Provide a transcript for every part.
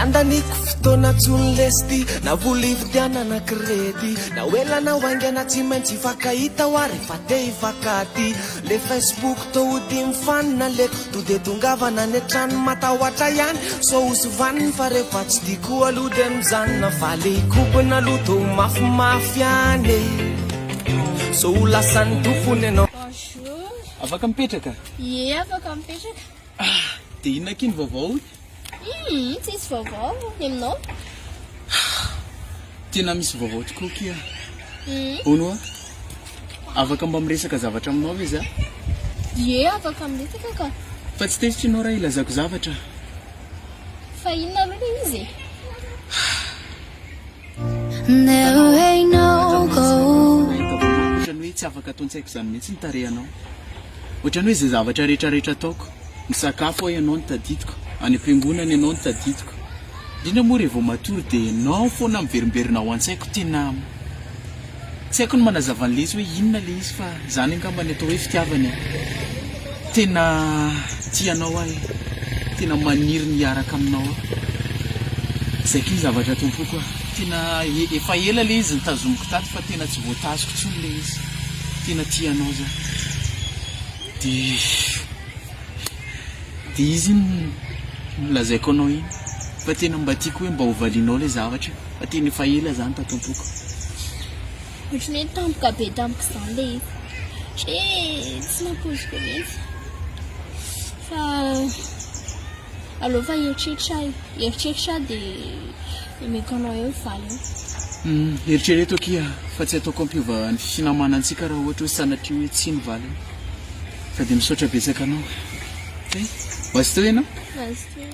Tsy andaniako fotoana tsony lesy ty Na vola ividianana crédit Na ho ela na ho haingana tsy maintsy hifankahita hoa rehefa te hifankatia Le Facebook tô hody mifanina leko To de tongavana any an-trano matahotra ihany sao ho sovaniny Fa rehefa tsy tiako aloha de mijanona Fa le hikobona aloha tô ho mafimafy ihany e Sao ho lasan'ny tompony ianao Bonjour. Afaka mipetraka? Ie, afaka mipetraka. Ah, dia inona akia ny vaovao? Hum, tsisy vaovao, ny aminao? Tena misy vaovao tokoa akia. Hono hoa, afaka mba miresaka zavatra aminao ve za? Ie, afaka miresaka ka. Fa tsy tezitra ianao raha ilazako zavatra? Fa inona aloha ilay izy e? Ohatran'ny hoe tsy afaka ato an-tsaiko izany mihitsy ny tarehinao. Ohatran'ny hoe izay zavatra rehetra rehetra ataoko, misakafo aho ianao no tadidiko, any am-piangonana ianao no tadidiko. Indrindra moa rehefa vao matory dia ianao foana miverimberina ao an-tsaiko, tena Tsy haiko ny manazava an'ilay izy hoe inona ilay izy fa izany angamba ny atao hoe fitiavana e. Tena tia anao aho e. Tena maniry ny hiaraka aminao aho. Izay akia ny zavatra ato am-poko a. Tena efa ela ilay izy notazomiko tato fa tena tsy voatazoko intsony ilay izy. Tena tia anao za. Dia dia izy iny nolazaiko anao iny fa tena mba tiako hoe mba hovalianao ilay zavatra. Fa tena efa ela zany tato am-poko. Ohatran'ny hoe tampoka be tamiko izany ilay izy. Satria tsy nampoiziko mihitsy. Fa aleo fa hieritreritra aho e. Hieritreritra aho dia omeko anao eo ny valiny. Hum, eritrereto akia fa tsy ataoko hampiova ny finamanantsika raha ohatra hoe sanatria hoe tsia ny valiny. Fa dia misaotra betsaka anao. Zay. Mazotoa ianao. Mazotoa.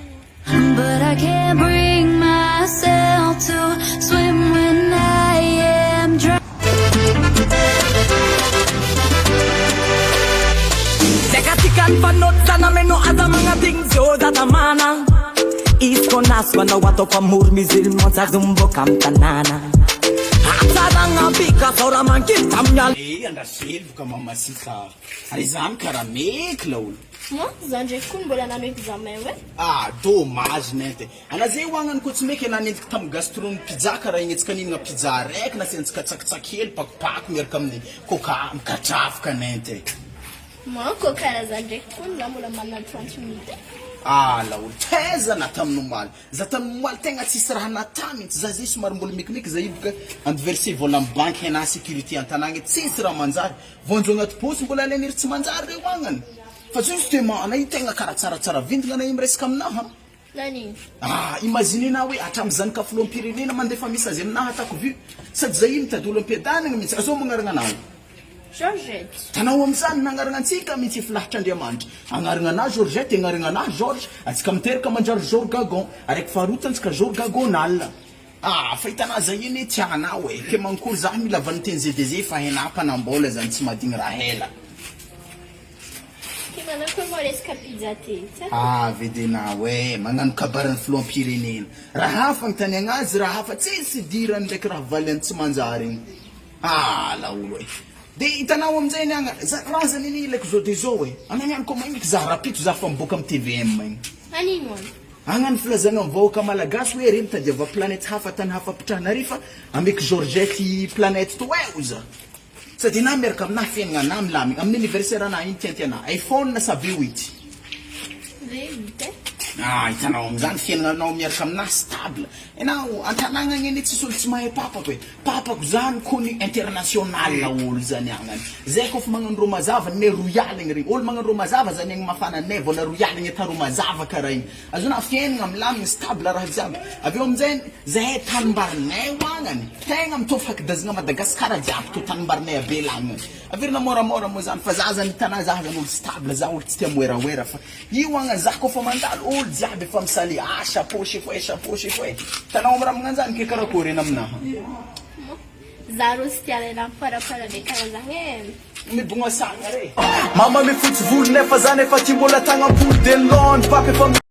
But I can't bring myself to swim when I am drowning. Eh, andraseloka mamacita. Ary izany karaha meky laolo. Moi, za ndraiky koa mbola nanao examen oe. Ah dommage nenty. Ana zay hoagnany koa tsy meka nanentiko tam gastro ny pizza karaha igny antsika nihinagna pizza araiky nasiantsika tsakitsaky hely pakopako miaraka amin'ny coca mikatrafoka nenty. Moi, koa karaha za ndraiky koa za mbola manana 30 minutes e. Ah laolo taiza na tamin'ny omaly. Za tamin'ny omaly tegna tsisy raha nata mintsy za zay somary mbola mekimeky za io boka andiverser vola am banky hena sécurité antanagna tsisy raha manjary Voanjo agnaty paosy mbola alainy ery tsy manjary reo agnany fa justement ana io tegna kara tsaratsara vintagna ana io miresaka aminaha. Nanino? Ah imagine na hoe hatramin'ny zanaky filoham-pirenena mandefa message aminaha atako vue sady za io mitady olo ampiadanagna mintsy azao magnaragna anao. Georgette. Tanao amizany nagnaragna antsika mintsy filahitr'Andriamanitra agnaragna anah Georgette agnaragna anah Georges antsika miteraka manjary Georgagon araiky faharoa tantsika Georgagonal. Ah fa hitanà zay anie tianao e, ke mankory zah mila valinteny ZDZ fa henà mpanambola zany tsy madigny raha ela. Ke manakory moa resaka pizza ty tsy haiko. Ah vedenao e, magnano kabarin'ny filoham-pirenena. Raha hafa agnontaniagna azy raha hafa tsisy idirany ndraiky raha valiany tsy manjary igny. Ah laolo e. De hitanao aminjay ny agna, za raha zany anie ilaiko zao de zao e. Anao ihany koa magniky zah rapito zah fa miboaka amin'ny tvm igny. Anino any? Agna ny filazagna am vahoaka malagasy hoe re mitadiava planète hafa tany hafa pitrahana re fa ameko Georgette planète to eh oza. Sady enah miaraka aminah fiaignana anah milamigna amin'ny anniversaire anah ino tiantianah iPhone sa V8? V8 eh. Ah hitanao amizany fiaignana anao miaraka aminah stable. Enao antanagna agny anie tsisy olo tsy mahay papako e. Papako zany kony international olo zany agnany. Zay kôfa magnano rô mazava ne roy aligny regny. Olo magnano rô mazava zany agny mafana ne vôla roy aligny ata rô mazava kara igny. Azonao fiaignana milamigny stable raha jiaby. Avy eo amizay zahay tanimbarinay ho agnany. Tegna mitovy hakidazagna Madagascar jiaby tô tanimbarinay aby ela agny. Averina môramôra moa zany fa za zany hitanà za zany olo stable za olo tsy tia moeraoera fa Io agna za kofa mandalo olo jiaby efa misale ah chapeau chefo eh chapeau chefo eh tanao am raha magnanjany ke karakory ena aminaha. Za rô tsy tia lehilahy miparapara be karaha zany e. Mibogna sagna re. Mama mifotsy volo nefa za nefa ty mbola tagnam-polo de long ny pape efa.